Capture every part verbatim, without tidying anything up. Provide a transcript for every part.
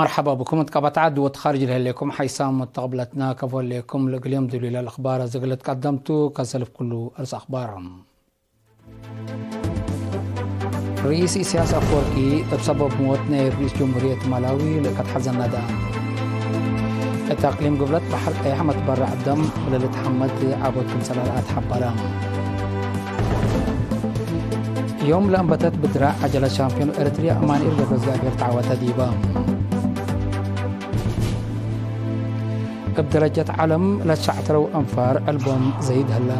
መርሐባ ብኩም እት ቀበት ዐድ ወእት ካርጅ ለህሌኩም ሓይሳም ወተቅብለትና ከፎ ህሌኩም። ለእግል ዮም ዲብሊለ ለአኽባር አዘግለት ቀደምቱ። ከሰልፍ ኩሉ እርስ አኽባር። ርኢስ ኢሳያስ አፈወርቂ እብ ሰበብ ሞት ናይብ ርኢስ ጀምሁርየት ማላዊ ለእከት ሐዘን ነድአ። እት አቅሊም ግብለት በሐር ቀየሕ መትበረዕ ደም ለልትሐመድ ዓቦት ክምሰል አርአ ተሐበረ። ዮም ለአንበተት ብድራዕ ዐጀለት ሻምፒዮን ኤረትርያ አማኑኤል ገብረእግዚኣብሄር ተዐወተ ዲበ። እብ ደረጀት ዐለም ለትሸዐተረው አንፋር ዕልቦም ዘይድ ህለ።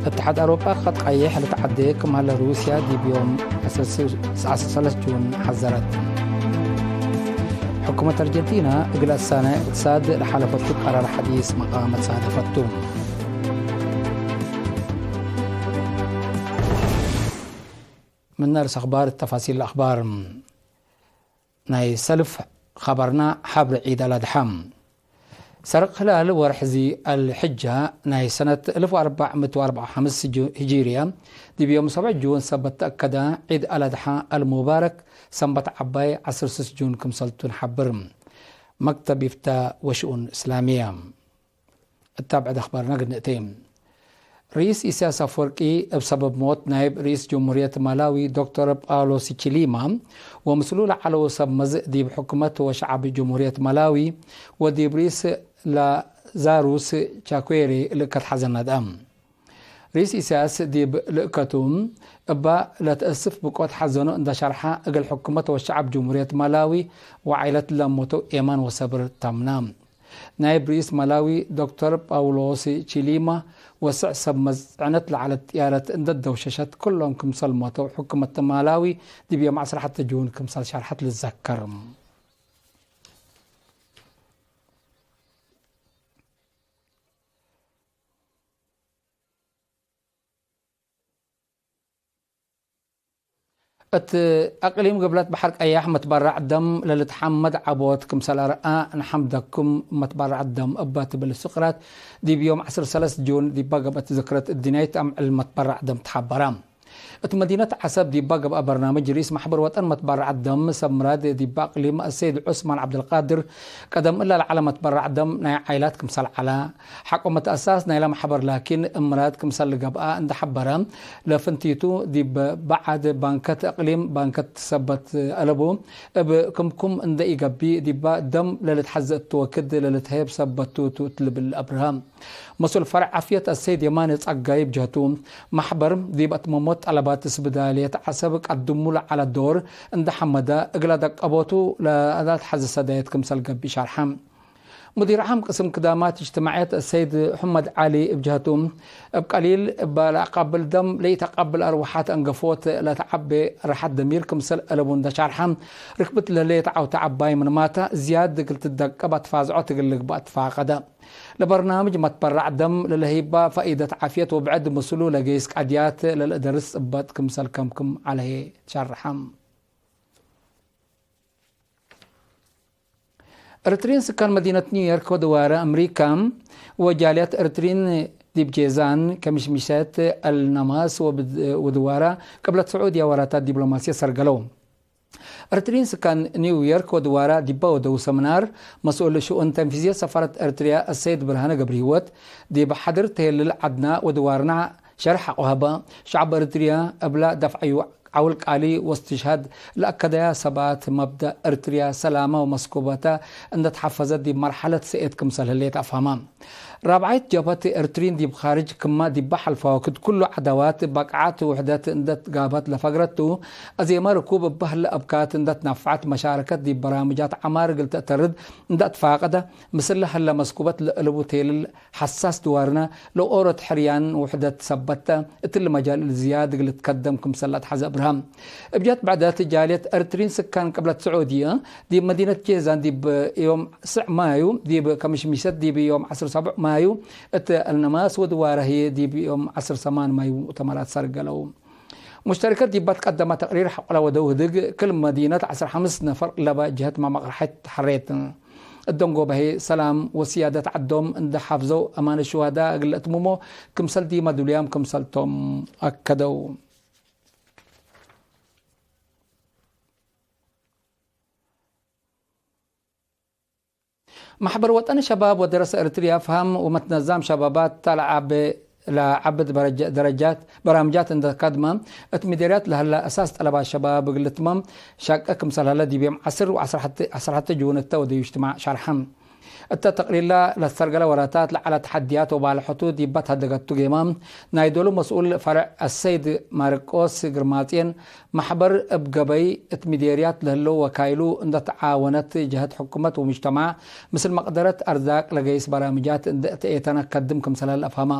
እትሓድ አውሮጳ ከጥ ቀይሕ ልትዓዴ ክም ሀለ ሩስያ ዲብ ዮም ዐስር ሰለስት ጁን ሐዘረት። ሕኩመት አርጀንቲና እግል አሳናይ እቅትሳድ ለሓለፈቱ ቀራር ሐዲስ መቃመት ሳደፈቱ። ምን አርስ አኽባር ተፋሲል አኽባር። ናይ ሰልፍ ኸበርና ሐብር ዒድ አልአድሓ። ሰርቅ ህላል ወርሕ ዚ አልሕጃ ናይ ሰነት እልፍ ወአርበዕ ምእት ወአርበዕ ወሐምስ ሂጅርያ ዲብ ዮም ሰብዕ ጁን ሰበት ተአከደ። ዒድ አልአድሓ አልሙባረክ ሰንበት ዐባይ ዐስር ስስ ጁን ክምሰልቱ ነሐብር። መክተብ ኢፍታ ወሽኡን እስላምያ። እት ታብዕድ አኽባርና ግንእቴ። ርኢስ ኢሳያስ አፈወርቂ እብ ሰበብ ሞት ናይብ ርኢስ ጀምሁርየት ማላዊ ዶክተር ጳውሎስ ቺሊማ ወምስሉ ለዐለው ሰብ መዝእ ዲብ ሕኩመት ወሸዐብ ጀምሁርየት ማላዊ ወዲብ ርኢስ ላዛሩስ ቻኩዌሬ ልእከት ሐዘን ነድአ። ርኢስ ኢሳያስ ዲብ ልእከቱ እባ ለትአስፍ ብቆት ሐዘኑ እንደ ሸርሐ፣ እግል ሕኩመት ወሸዐብ ጀምሁርየት ማላዊ ወዓይለት ለሞተው ኤማን ወሰብር ተምነ። ናይብ ርኢስ ማላዊ ዶክተር ጳውሎስ ቺሊማ ወስዕ ሰብ መጽዕነት ለዐለት ጥያረት እንደ ደውሸሸት፣ ክሎም ክምሰል ሞተው ሕኩመት ማላዊ ዲብ ዮም ዐስር ሐተ ጁን ክምሰል ሸርሐት ልዘከር። እት አቅሊም ግብለት በሐር ቀያሕ መትበረዕ ደም ለልትሐመድ ዐቦት ክምሰል አርአ፣ ነሐምደኩም መትበረዕ ደም እበ ትብል ሱቅራት ዲብ ዮም ዐስር ሰለስ ጁን ዲባ ገብአት ዝክረት እድንያይት አምዕል መትበረዕ ደም ተሐበረ። እት መዲነት ዐሰብ ዲባ ገብአ በርናምጅ ርኢስ ማሕበር ወጠን መትበረዕ ደም ሰብ ምራድ ዲባ አቅሊም አሰይድ ዑስማን ዐብደልቃድር ቀደም እለ ለዐለ መትበረዕ ደም ናይ ዓይላት ክምሰል ዐለ። ሐቆ መትአሳስ ናይለ መሕበር ላኪን እብ ምራድ ክምሰል ልገብአ እንደ ሐበረ፣ ለፍንቲቱ ዲብ በዐድ ባንከት እቅሊም ባንከት ሰበት አለቡ፣ እብ ክምኩም እንደ ኢገብእ ዲባ ደም ለልትሐዘ እቱ ወክድ ለልትሀየብ ሰበት ቱ እት ልብል አብርሀ። መስኡል ፈርዕ ዓፍየት አሰይድ የማነ ጸጋይ እብ ጀህቱ፣ መሕበር ዲብ አትመሞት ጠለባት እስብዳልየት ዐሰብ ቀድሙ ለዐለ ዶር እንደ ሐመደ፣ እግለ ደቀቦቱ ለአዳት ሐዘ ሰዳየት ክምሰል ገብእ ሸርሐ። ሙዲር ዓም ቅስም ክዳማት እጅትማዕየት አሰይድ ሑመድ ዐሊ እብ ጀህቱ፣ እብ ቀሊል እበ ለአቃብል ደም ለኢተቃብል አርወሓት አንገፎት ለተዐቤ ራሐት ደሚር ክምሰል አለቡ እንደ ሻርሐ፣ ርክብት ለህሌት ዐውተ ዐባይ ምንማተ፣ ዝያድ እግል ትደቀብ አትፋዝዖት እግል ልግበእ ትፋቀደ። ለበርናምጅ መትበረዕ ደም ለለህይባ ፋኢደት ዓፍየት ወብዕድ ምስሉ ለገይስ ቀድያት ለልአደርስ ጽበጥ ክምሰል ከምክም ዐለ ህዬ ሸርሐ። ኤረትርዪን ስካን መዲነት ኒውዮርክ ወድዋረ አምሪካ ወጃልያት ኤረትርዪን ዲብ ጄዛን፣ ከሚሽሚሸት፣ አልነማስ ወብድ-፣ ወድዋራ ቅብለት ስዑድያ ወራታት ዲፕሎማስየት ሰርገለው። ኤረትርዪን ስካን ኒውዮርክ ወድዋራ ዲባ ወደው ሰምናር፣ መስኡል ሽኡን ተንፊዝየት ሰፋረት ኤረትርያ አሰይድ ብርሃነ ገብረሂወት፣ ዲብ ሐድር ተሄልል ዐድና ወድዋርና ሸርሕ ሐቆ ሀበ። ሸዐብ ኤረትርያ እብላ ደፍዐዩ ዐውል ቃሊ ወእስትሽሃድ ለአከደያ ሰባት መብደእ ኤረትርያ ሰላመ ወመስኩበተ እንደ ተሐፈዘት ዲብ መርሐለት ሰኤት ክምሰል ህሌት አፍሀመ። ራብዓይት ጀብሀት ኤረትርዪን ዲብ ካርጅ ክመ ዲበ ሐልፈ ወክድ ኩሉ ዐዳዋት በቅዓት ውሕደት እንደ ትጋብሀት ለፈግረት ቱ፣ አዜመ ርኩብ እበ ህለ አብካት እንደ ትነፈዐት መሻረከት ዲብ በራምጃት ዐማር እግል ተአተርድ እንደ አትፋቀደ፣ ምስለ ህለ መስኩበት ለእልቡ ቴልል ሐሳስ ድዋርነ ለኦሮት ሕርያን ውሕደት ሰበተ፣ እትሊ መጃል እሊ ዝያድ እግል ልትከደም ክምሰል ለአትሐዘ እብርሃም። እብ ጀት ብዕደት ጃልየት ኤረትርዪን ስካን ቅብለት ስዑድየ ዲብ መዲነት ጄዛን ዲብ ዮም ስዕ ማዩ ዲብ ከሚሽሚሸት ዲብ ዮም ዐስር ሰቡዕ ማዩ እት አልነማስ ወድዋረ ህዬ ዲብ ዮም ዐስር ሰማን ማዩ ሙእተመራት ሰርገለው። ሙሽተሪከት ዲባ ትቀደመ ተቅሪር ሐቆለ ወደው ህድግ፣ ክል መዲነት ዐስር ሐምስ ነፈር ለበ ጀህት መመቅረሐት ሐሬት። እደንጎበ ህዬ ሰላም ወስያደት ዐዶም እንደ ሐፍዘው አማን ሹሀዳ እግል ለአትምሞ ክምሰል ዲመ ዱልያም ክምሰልቶም አከደው። መሕበር ወጠኒ ሸባብ ወደረሰ ኤሪትርያ፣ ፈሀም ወመትነዛም ሸባባት ተ ለዐበ፣ ለዐበ ደረጃ-፣ ደረጃት በራምጃት እንደ ከድመ፣ እት ሚደርያት ለሀለ አሳስ ጠለባት ሸባብ እግል ልትመም ሸቄ ክምሰል ሀለ ዲብ ዮም ዐስር ወዐስር ሐቴ ጁን እተ ወደዩ እጅትማዕ ሸርሐ። እተ ተቅሪርላ ለትሰርገለ ወራታት ለዐለ ተሐድያት ወባልሐቱ ዲበ ተሀደገቱ ጌማ፣ ናይ ዶሉ መስኡል ፈርዕ አሰይድ ማርቆስ ግርማጼን፣ መሕበር እብ ገበይ እት ሚዴርያት ለህለው ወካይሉ እንደ ተዓወነት ጀሀት ሕኩመት ወሙጅተማዕ ምስል መቅደረት አርዛቅ ለገይስ በራምጃት እንደ ተኤተነ ከድም ክምሰለ ለአፍሀማ።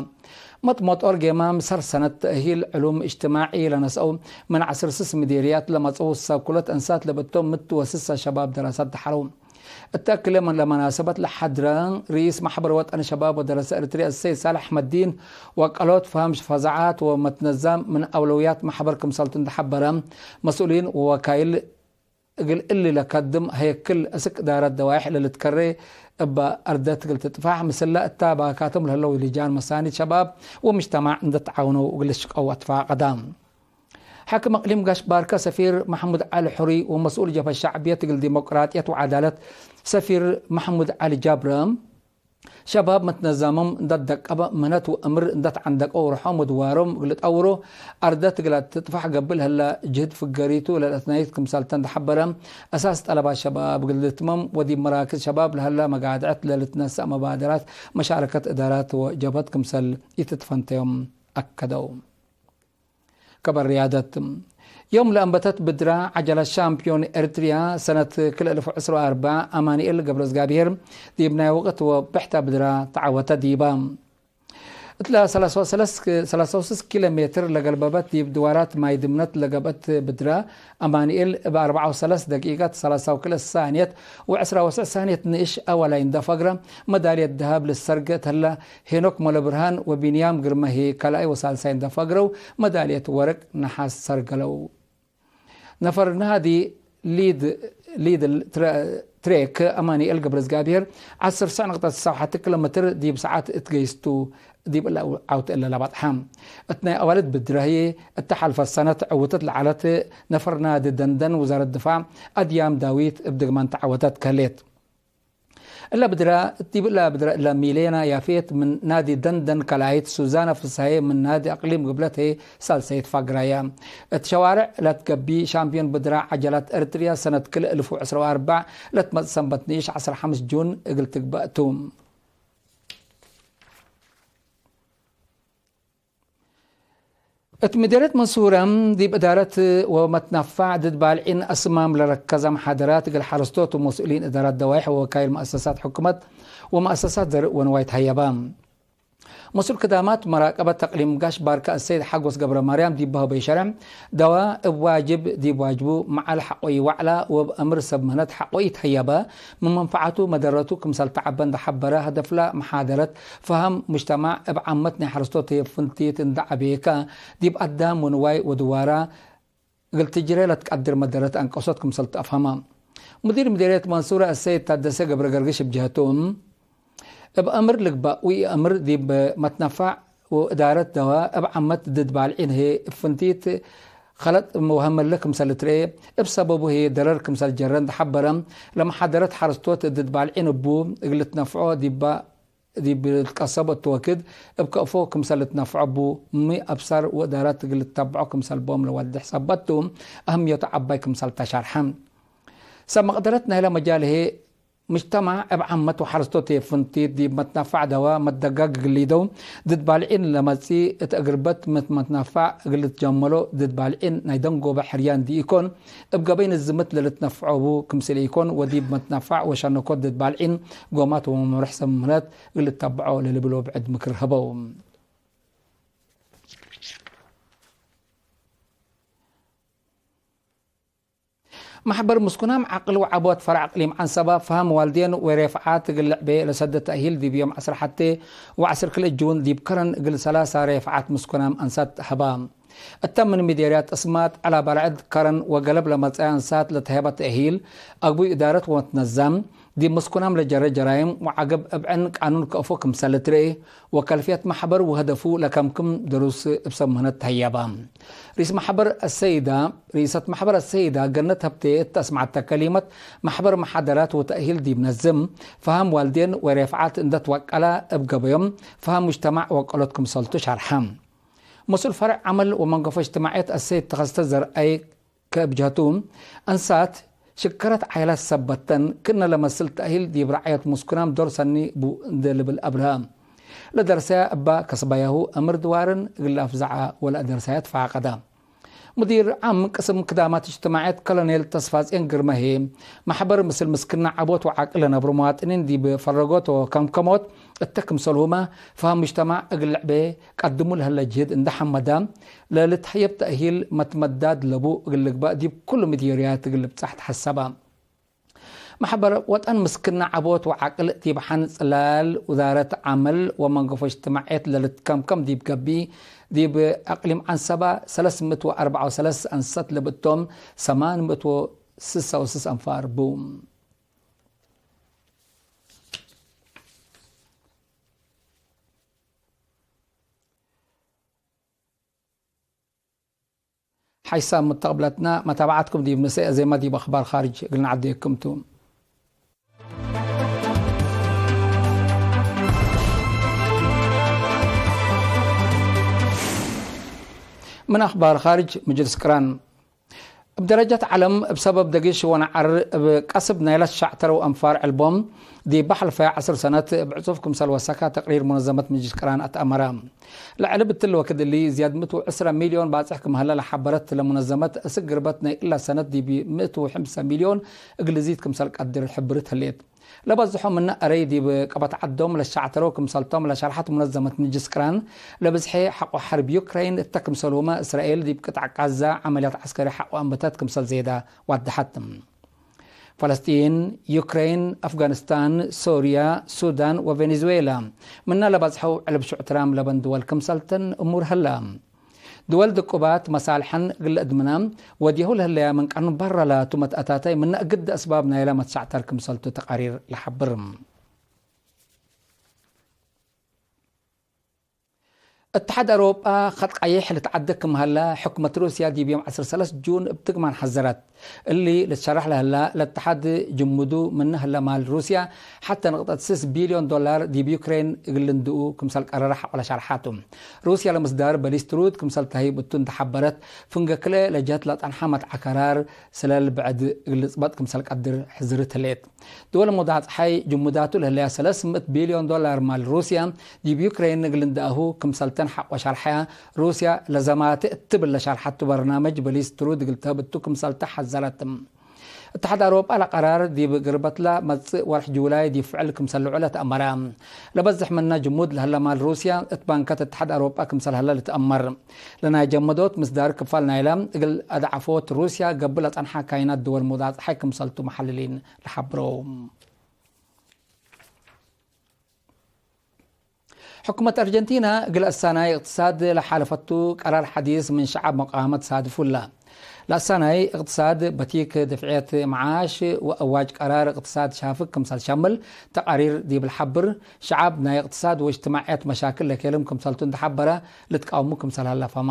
መጥመጦር ጌማ ምሰር ሰነት ተእሂል ዕሉም እጅትማዒ ለነስአው ምን ዐስር ስስ ሚዴርያት ለመጽኡ ሰብ ኩለት እንሳት ለብቶም ምት ወስሰ ሸባብ ደራሳት ደሐረው። እተ ክለ ለመናሰበት ለሐድረ ርኢስ መሕበር ወጠን ሸባብ ወደረሰ ኤሪትርያ እሰይድ ሳልሕ አሕመዲን፣ ወቀሎት ፈሀም ፈዛዓት ወመትነዛም ምን አውለውያት መሕበር ክምሰልቱ እንደ ሐበረ፣ መስኡሊን ወወካይል እግል እሊ ለከድም ሀይክል እስክ እዳረት ደዋይሕ ለልትከሬ እበ አርደት እግል ትጥፋሕ፣ ምስለ እታ ባካቶም ለህለው ልጃን መሳኒት ሸባብ ወምጅተማዕ እንደ ተዓውነው እግል ልሽቀው አትፋቀዳ። ሓክም አቅሊም ጋሽ ባርከ ሰፊር መሕሙድ ዐሊ ሑሪ ወመስኡል ጀብሀት ሸዕብየት እግል ዲሞቅራጥየት ወዐዳለት ሰፊር መሕሙድ ዐሊ ጃብረ፣ ሸባብ መትነዛሞም እንደ ደቀበ፣ ምህነት ወእምር እንደ ተዐንደቀው፣ ርሖም ወድዋሮም እግል ጠውሮ፣ አርደት እግል ትጥፋሕ ገብእ ለህለ ጅህድ ፍገሪቱ ለለትናይት ክምሰልተ እንደ ሐበረ፣ አሳስ ጠለባት ሸባብ እግል ልትመም ወዲብ መራክዝ ሸባብ ለህለ መጋድዐት ለልትነሰእ መባደራት መሻረከት እዳራት ወጀብሀት ክምሰል ኢትትፈንተዮም አከደው። ከበር ርያደት። ዮም ለአንበተት ብድራ ዐጀላት ሻምፕዮን ኤሪትርያ ሰነት ክልኤ እልፍ ወዕስር ወአርበዕ አማኑኤል ገብረዝጋብሄር ዲብ ናይ ወቅት ወብሕተ ብድራ ተዐወተ ዲባ። እትለ ሰላሳ ወሰለስ፣ ሰላሳ ወስስ ኪሎ ሜትር ለገልበበት ዲብ ድዋራት ማይ ድምነት ለገብአት ብድራ አማኑኤል እብ አርበዓ ወሰለስ ደቂቀት ሰላሳ ወክልኤ ሳንየት ወዕስራ ወትስዕ ሳንየት ንእሽ አወላይ እንደ ፈግረ፣ መዳልየት ደሀብ ልሰርገ እት ህለ፣ ሄኖክ ሞለብርሃን ወቢንያም ግርመ ህዬ ካልኣይ ወሳልሳይ እንደ ፈግረው፣ መዳልየት ወርቅ ነሓስ ሰርገለው። ነፈር ናዲ ሊድ፣ ሊድል ትረ-፣ ትሬክ አማኑኤል ገብረዝጋብሄር ዐስር ሰዕ ነቅጠት ሰብሐት ኪሎ ሜትር ዲብ ሰዓት እት ገይስቱ፣ ዲብ እለ ዐውት እለ ለባጥሐ። እት ናይ አዋልድ ብድረ ህዬ፣ እተ ሐልፈት ሰነት ዕውትት ለዐለት ነፈር ናዲ ደንደን ውዛረት ድፋዕ አድያም ዳዊት እብ ድግማን ተዐወተት ከህሌት። እለ ብድረ፣ ዲብ እለ ብድረ እለ ሚሌና ያፌት ምን ናዲ ደንደን ካልኣይት፣ ሱዛና ፍስሃዬ ምን ናዲ አቅሊም ግብለት ህዬ ሳልሰይት ፋግራየ። እት ሸዋርዕ ለትገብእ ሻምፕዮን ብድረ ዐጀላት ኤሪትርያ ሰነት ክልኤ እልፍ ወዕስር ወአርበዕ ለትመጽእ ሰንበት ንኢሽ ዐስር ሐምስ ጁን እግል ትግበእ ቱ። እት ምዴርየት መንሱረ፣ ዲብ እዳረት ወመትነፋዕ ድድ ባልዒን አስማም ለረከዘ መሓደራት እግል ሐረስቶት ወመስኡሊን እዳራት ደዋይሕ ወወካይል መአሰሳት ሕኩመት ወመአሰሳት ዘርእ ወንዋይ ተሀየበ። መስኡል ክዳማት መራቀበት ተቅሊም ጋሽ ባርከ አሰይድ ሓጎስ ገብረማርያም ዲብ በሀበይ ሸርዕ፣ ደዋ እብ ዋጅብ ዲብ ዋጅቡ መዓል ሐቆ ኢወዕላ ወእብ አምር ሰብ ምህነት ሐቆ ኢተሀየበ፣ ምን መንፈዓቱ መደረቱ ክምሰል ተዐበ እንደ ሐበረ፣ ሀደፍላ መሓደረት ፈሀም ሙጅተማዕ እብ ዓመት ናይ ሐረስቶት ህዬ ፍንቲት እንደ ዐቤከ፣ ዲብ አዳም ወንዋይ ወድዋራ እግል ትጅሬ ለትቀድር መደረት አንቀሶት ክምሰልቱ አፍሀመ። ሙዲር ምዴርየት መንሱረ አሰይድ ታደሰ ገብረገርግሽ እብ ጀህቱ፣ እብ አምር ልግበእ ወኢአምር ዲብ መትነፋዕ ወእዳረት ደዋ እብ ዓመት ድድ ባልዒን ህዬ እብ ፍንቲት ከለጥ ወሀመለ ክምሰል ልትርኤ፣ እብ ሰበቡ ህዬ ደረር ክምሰል ጀረ እንደ ሐበረ፣ ለመሓደረት ሐረስቶት ድድ ባልዒን እቡ እግል ልትነፍዖ ዲብ ዲብ ልትቀሰቦ እት ወክድ እብ ከእፎ ክምሰል ልትነፍዖ እቡ፣ ሚ አብሳር ወእዳራት እግል ልትተብዖ ክምሰል ቦም ለወድሕ ሰበት ቱ፣ አህምየቱ ዐባይ ክምሰል ተሸርሐ። ሰብ መቅደረት ናይለ መጃል ህዬ፣ ሙጅተማዕ እብ ዓመት ወሐረስቶት ህዬ ፍንቲት ዲብ መትነፋዕ ደዋ መትደጋግ እግል ሊደው፣ ድድ ባልዒን ለመጽኢ እት እግርበት ምት መትነፋዕ እግል ልትጀመሎ፣ ድድ ባልዒን ናይ ደንጎበ ሕርያን ዲኢኮን፣ እብ ገበይ ንዝምት ለልትነፍዖ እቡ ክምስል ኢኮን፣ ወዲብ መትነፋዕ ወሸነኮት ድድ ባልዒን ጎማት ወመምርሕ ሰብ ምህነት እግል ልተብዖ ለልብሎ ብዕድ ምክር ሀበው። መሕበር ምስኩናም ዐቅል ወዐቦት ፈርዕ አቅሊም ዐንሰበ፣ ፈሀም ዋልዴን ወሬፍዓት እግል ልዕቤ ለሰደ ተእሂል ዲብ ዮም ዐስር ሐቴ ወዐስር ክልኤ ጁን ዲብ ከረን እግል ሰላሳ ሬፍዓት ምስኩናም አንሳት ሀባ። እተ ምን ሚዴርያት ጥስማት፣ ዐላ በርዕድ፣ ከረን ወገለብ ለመጽአየ አንሳት ለተሀበ ተእሂል፣ አግቡይ እዳረት ወመትነዛም፣ ዲብ ምስኩናም ለጀረ ጀራይም ወዐገብ እብዕን ቃኑን ከእፎ ክምሰል ልትርኤ ወከልፍየት መሕበር ወሀደፉ ለከምክም ድሩስ እብ ሰብ ምህነት ተህየበ። ርኢስ መሕበር አሰይዳ፣ ርኢሰት መሕበር አሰይዳ ገነት ሀብቴ እት አስመዐተ ከሊመት፣ መሕበር መሓደራት ወተእሂል ዲብ ነዝም፣ ፈሀም ዋልዴን ወሬፍዓት እንደ ትወቀለ እብ ገበዮም ፈሀም ሙጅተማዕ ወቀሎት ክምሰልቱ ሸርሐ። መስኡል ፈርዕ ዐመል ወመንገፎ እጅትማዕየት አሰይድ ተኸስተ ዘርአይ ከእብ ጀህቱ፣ አንሳት ሽከረት ዓይላት ሰበተን ክእነ ለመስል ተእሂል ዲብ ረዓየት ምስኩናም ዶር ሰኒ ቡ እንዴ ልብል አብርሀ። ለደርሰያ እባ ከስባያሁ አምር ድዋርን እግል አፍዘዐ ወለአደርሰያ ትፋቀደ። ሙዲር ዓም ቅስም ክዳማት እጅትማዕየት ኮሎኔል ተስፋጽዮን ግርመ ህዬ፣ መሕበር ምስል ምስክና ዐቦት ወዓቅል ለነብሩ መዋጥኒን ዲብ ፈረጎት ወከምከሞት እተ ክምሰልሁመ፣ ፈሀም ሙጅተማዕ እግል ልዕቤ ቀድሙ ለህለ ጅህድ እንደ ሐመደ፣ ለልትሀየብ ተእሂል መትመዳድ ለቡ እግል ልግበእ ዲብ ኩሉ ምድዮርያት እግል ልብጻሕ ተሐሰበ። መሕበር ወጠን ምስክና ዐቦት ወዓቅል ዲብ ሐን ጽላል ውዛረት ዐመል ወመንገፎ እጅትማዕየት ለልትከምከም ዲብ ገብእ፣ ዲብ አቅሊም ዐንሰበ ሰለስ ምእት ወአርበዕ ወሰለስ አንሰት ለብእቶም ሰማን ምእት ወስሳ ወስስ አንፋር ቡ። ሓይሳም ሙተቅብለትና፣ መታብዓትኩም ዲብ ንሰኢ አዜመ ዲብ አኽባር ካርጅ እግል ነዐዴኩም ቱ። ምን አኽባር ካርጅ፣ ምጅልስ ቅራን። እብ ደረጀት ዐለም፣ እብ ሰበብ ደግሽ ወነዐር እብ ቀስብ ናይለ ሸዕተረው አንፋር ዕልቦም፣ ዲብ በሐልፈ ዐስር ሰነት እብ ዕጹፍ ክምሰል ወሰከ ተቅሪር ሙነዘመት ምጅልስ ቅራን አትአመረ። ለዐልብ እትሊ ወክድ እሊ፣ ዝያድ ምእት ወዕስረ ሚልዮን ባጽሕ ክም ሀለ ለሐበረት ለሙነዘመት፣ እስክ ግርበት ናይ እላ ሰነት ዲብ ምእት ወሐምሰ ሚልዮን እግል ዚድ ክምሰል ቀድር ሕብርት ህሌት። ለበዝሖ ምነ አረይ ዲብ ቀበት ዐዶም ለሸዕተረው ክምሰልቶም ለሸርሐት ሙነዘመት ምጅልስ ቅራን፣ ለብዝሐ ሐቆ ሐርብ ዩክረይን እተ ክምሰልሁመ፣ እስራኤል ዲብ ቅጣዕ ቃዛ ዐመልያት ዐስከሪ ሐቆ አንበተት ክምሰል ዜዳ ዋደሐት። ፈለስጢን፣ ዩክረይን፣ አፍጋኒስታን፣ ሶርያ፣ ሱዳን ወቬኔዙዌላ ምነ ለበዝሐው ዕልብ ሹዕትራም ለበን ድወል ክምሰልተን እሙር ሀላ። ድወል ድቁባት መሳልሐን እግል ለአድምና ወዴሁ ለህለያ ምን ቃኑን በረ ላቱ መትአታታይ ምነ እግድ አስባብ ናይለ መትሸዕተር ክምሰልቱ ተቃሪር ለሐብር። እትሓድ አውሮጳ ኸጥ ቀይሕ ልትዓደግ ክም ሀለ፣ ሕኩመት ሩስያ ዲብ ዮም ዐስር ሰለስ ጁን እብ ትግማን ሐዘረት። እሊ ልትሸረሕ ለህላ ለእትሓድ ጅሙዱ ምነ ህለ ማል ሩስያ፣ ሐተ ንቅጠት ስስ ቢልዮን ዶላር ዲብ ዩክሬን እግል ልንድኡ ክምሰል ቀረረ ሐቆለ ሸርሓቱ። ሩስያ ለምስዳር በሊስትሩድ ክምሰል ተህይብ እቱ እንተ ሐበረት፣ ፍንገ ክልኤ ለጀህት ለጠንሐ መትዐ ከራር ስለል ብዕድ እግል ልጽበጥ ክምሰል ቀድር ሕዝርት ህሌት። ድወል ሙዳጽሓይ ጅሙዳቱ ለህለያ ሰለስ ምእት ቢልዮን ዶላር ማል ሩስያ ዲብ ዩክሬን እግል ልንድአሁ ክምሰልተን ሐቆ ሸርሐያ። ሩስያ ለዘማተ እት ትብል ለሸርሐቱ በርናመጅ በሊስትሩድ እግል ተህብ እቱ ክምሰልተ ሐዘረት። እትሓድ አውሮጳ ለቀራር ዲብ ግርበትላ መጽእ ወርሕ ጁላይ ዲብ ፍዕል ክምሰል ልዑለ ተአመረ። ለበዝሕ ምነ ጅሙድ ለህለ ማል ሩስያ እት ባንከት እትሓድ አውሮጳ ክምሰል ሀለ ልትአመር። ለናይ ጀመዶት ምስዳር ክፋል ናይለ እግል አድዓፎት ሩስያ ገብእ ለጸንሐ ካይናት ድወል ሙዳጽሓይ ክምሰልቱ መሐልሊን ለሐብረው። ሕኩመት አርጀንቲና እግል አሳናይ እቅትሳድ ለሓለፈቱ ቀራር ሐዲስ ምን ሸዓብ መቃወመት ሳድፉላ። ለአሳናይ እቅትሳድ በቲክ ድፍዕየት መዓሽ ወአዋጅ ቀራር እቅትሳድ ሻፍግ ክምሰል ሸምል ተቃሪር ዲብ ለሐብር፣ ሸዓብ ናይ እቅትሳድ ወእጅትማዕየት መሻክል ለኬልም ክምሰልቱ እንተሐበረ፣ ልትቃወሙ ክምሰል ሀለ ፈማ።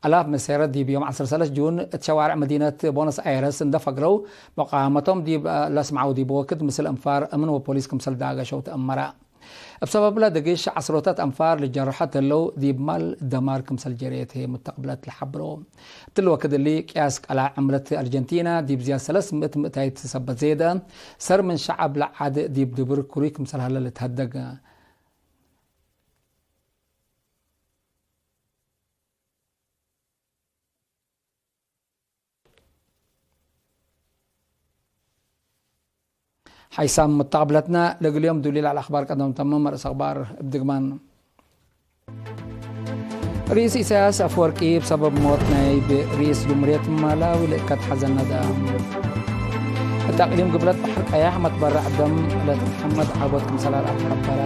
አላፍ መሴረት ዲብ ዮም ዐስር ሰለስ ጁን እት ሸዋርዕ መዲነት ቦነስ አይረስ እንደ ፈግረው፣ መቃወመቶም ዲብ ለስምዐው ዲብ ወክድ ምስል እንፋር እምን ወፖሊስ ክምሰል ዳገሸው ተአመረ። እብ ሰበብለ ድግሽ ዐስሮታት አንፋር ልጀርሖ ተለው፣ ዲብ ማል ደማር ክምሰል ጀሬት ህዬ ሙተቅብለት ለሐብሮ። እትሊ ወክድ እሊ፣ ቅያስ ቀላዕ ዕምለት አርጀንቲና ዲብ ዝያድ ሰለስ ምእት ምእታይት ሰበት ዜደ፣ ሰር ምን ሸዐብ ለዓድ ዲብ ድብር ክሩይ ክምሰል ሀለ ልትሀደግ። ሓይሳም ሙተቅብለትና፣ ለእግል ዮም ዱሊል ዐለ አኽባር ቀደም ተምም። መርእስ አኽባር እብ ድግማን። ርኢስ ኢሳያስ አፍወርቂ እብ ሰበብ ሞት ናይብ ርኢስ ጅምሁርየት ማላዊ ልእከት ሐዘን ነዳ። እት አቅሊም ግብለት በሐር ቀያሕ መትበረዕ ደም ለትትሐመድ ዐቦት ክምሰል አትሐበረ።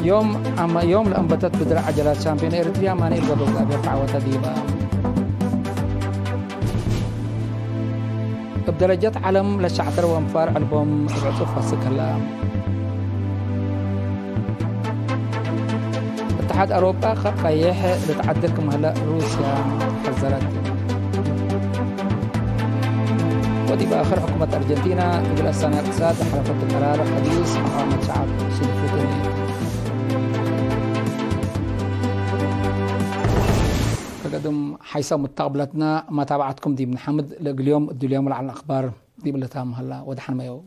ዮም አመ-፣ ዮም ለአንበተት ብድረ ዐጀላት ሻምፒዮን ኤሪትርያ ማኑኤል ገብረእግዚአብሔር ተዐወተ ዲበ። እብ ደረጀት ዐለም ለሸዕተር ወንፋር ዕልቦም እብ ዕጹፍ ወስክ ህለ። እትሓድ አውሮጳ ከር ቀይሕ ልትዐድል ክም ህለ ሩስያ ሐዘረት። ወዲብ አክር ሕኩመት አርጀንቲና እግል አሳኒ እቅትሳድ ለሐለፈቱ ቀራር ሐዲስ መቃወመት ሸዐብ ሽልፉቱ። ከገድም ሐይሰ ሙተቅብለትና መታብዐትኩም ዲብ ነሐምድ። ለእግል ዮም እዱል ዮም ለዐለ አክባር ዲብ ለታም ሀላ ወደሐን መየው።